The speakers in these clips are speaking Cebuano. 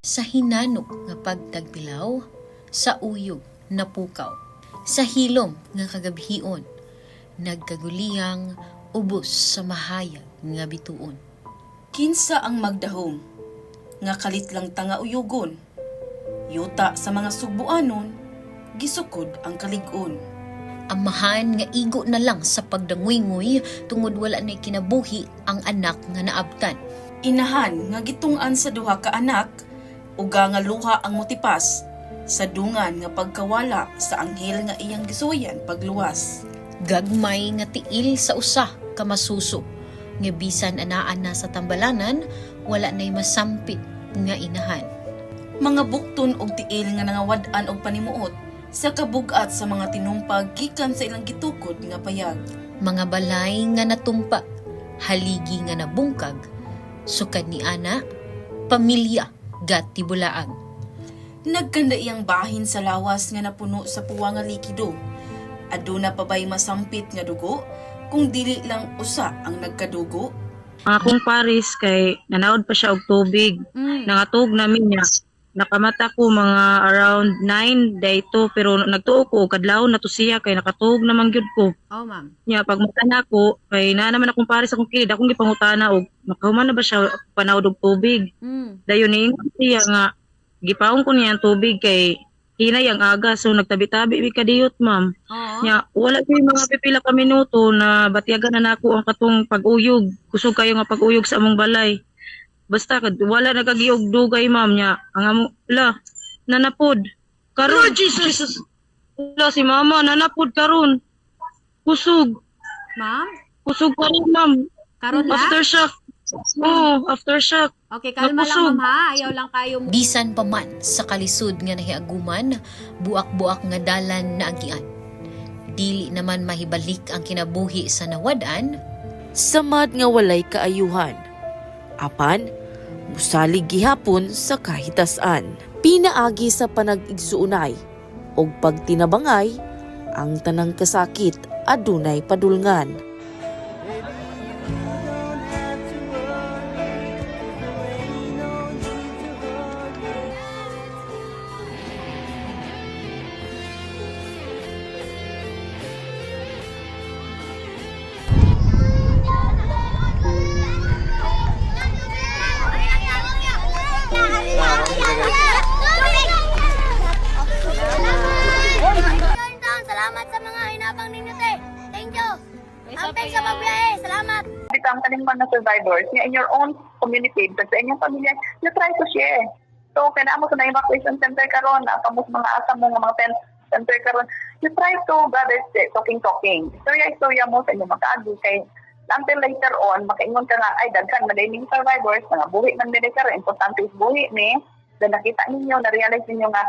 Sa hinanok nga pagtagbilaw, sa uyog napukaw, sa hilom nga kagabhion, nagkaguliyang ubos sa mahayag nga bituon. Kinsa ang magdahom nga kalit lang ta nga uyugon? Yuta sa mga Sugbuanon, gisukod ang kalig-on. Amahan nga igo na lang sa pagdanguynguy tungod wala na'y kinabuhi ang anak nga naabtan. Inahan nga gitung-an sa duha ka anak, uga nga luha ang motipas sa dungan nga pagkawala sa anghel nga iyang gisuwayan pagluwas. Gagmay nga tiil sa usa ka masuso nga bisan anaan na sa tambalanan, wala na'y masampit nga inahan. Mga bukton og tiil nga nangawad-an og panimuot sa kabugat sa mga tinumpag gikan sa ilang gitukod nga payag. Mga balay nga natumpa, haligi nga nabungkag, sukad ni ana, pamilya gatibulaag. Nagkanda iyang bahin sa lawas nga napuno sa puwa nga likido. Aduna pa ba'y masampit nga dugo kung dili lang usa ang nagkadugo? Ang akong pares kay nanaod pa siya og tubig. Nangatug namin niya. Nakamata ko mga around 9 day to, pero nagtuo ko og kadlawon na to siya kay nakatuog naman gyud ko. Oh, ma'am. Nya pag mata nako kay naa naman akong pares akong kilid, akong gipangutana og nakahuman na ba siya panaod og tubig. Dayon niingon siya nga gipaong ko niya ang tubig kay hinay ang aga, so nagtabi-tabi mi kadiyot, ma'am. Oo. Nya wala gyud mga pipila ka minuto na batyagan na nako ang katong pag-uyog. Kusog kayo nga pag-uyog sa among balay. Basta wala nagagiog dugay, ma'am, nya. Ang amo la nanapod. Karon, Jesus. La si mama nanapod karon. Kusog, Ma'am? Kusog karon, ma'am. Karon na? Aftershock. Oh, aftershock. Okay, kalma lang, Nakusog. ma'am, ha. Ayaw lang kayo. Bisan pa man sa kalisod nga nahiaguman, buak-buak nga dalan na agian. Dili naman mahibalik ang kinabuhi sa nawad-an, Samad nga walay kaayuhan. Apan, musalig gihapon sa kahitasan. Pinaagi sa panag-igsuunay og pagtinabangay ang tanang kasakit adunay padulngan. Salamat sa mga hinabang ninyo, te. Thank you. Amping sa pagbiyahe. Salamat. Bitang kaning mga survivors nga in your own community, sa inyong pamilya, you try to share. So, kaya mo sa na evacuation center karon, na mo sa mga asa mo nga mga tent center karon, you try to gather talking talking. Istorya istorya mo sa inyong makaagi kay until later on makaingon ka nga, "Ay, daghan man ning survivors, mga buhi man dili karon, importante is buhi ni." Then nakita ninyo, na-realize ninyo nga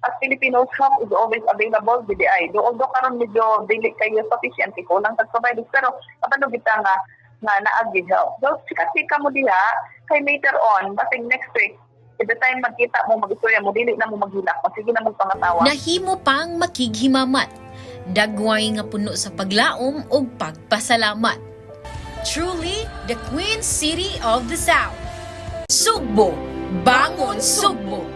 as Filipinos, help is always available BDI. Do although karon medyo dili kayo sufficient, kulang sa providers, pero kabalo kita nga nga naagi help. So sika-sika mo diha kay later on, basig next week, at the time magkita mo, mag-istorya mo, dili na mo maghilak, sige na mo pangatawa. Nahimo pang makighimamat. Dagway nga puno sa paglaom ug pagpasalamat. Truly, the Queen City of the South. Sugbo, bangon Sugbo!